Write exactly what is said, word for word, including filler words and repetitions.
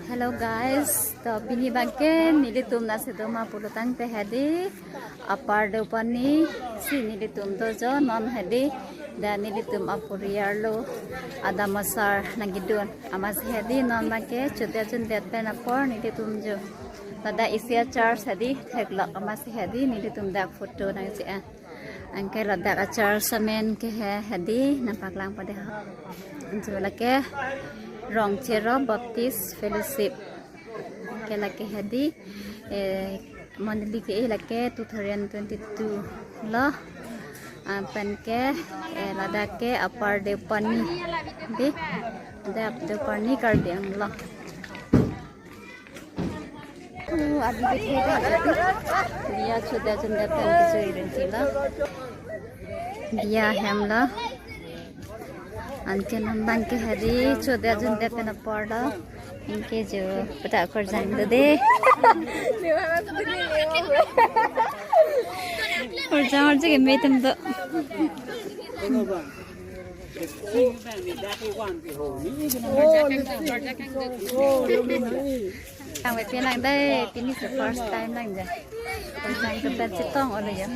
Hello guys, to pini abangke nelitum nasi doma pulo tangte hedi Upper Deopani si nelitum dojo non hedi, dak nelitum aporiar lo adam asar nangkedun amatsi hedi non abangke chode ajundet pen apor nelitum jo. Ladak isi a-church hedi theklok amatsi hedi nelitum dak photo nangche-en. Anke ladak a-church amen ke he hedi nangpaklang pade ho. Jo lake Rongchero Baptist Fellowship. Ke lake hedi, eh, mondoli ke-e lake two thousand twenty-two lo. Ah, pen ke, eh, ladak ke Upper Deopani. Di, Upper Deopani Karbi Anglong. Oh, adi ke the. Biya chode ajundet pen kechoi rinti lo. Biya hem lo. Anke non abangke hedi chode ajundet pen apor lo. Anke jo pada korjang do de. Korjang orje ke metem do. Ang wet lang dai, pini si first time lang dai. Ang kebat chetong olo ya.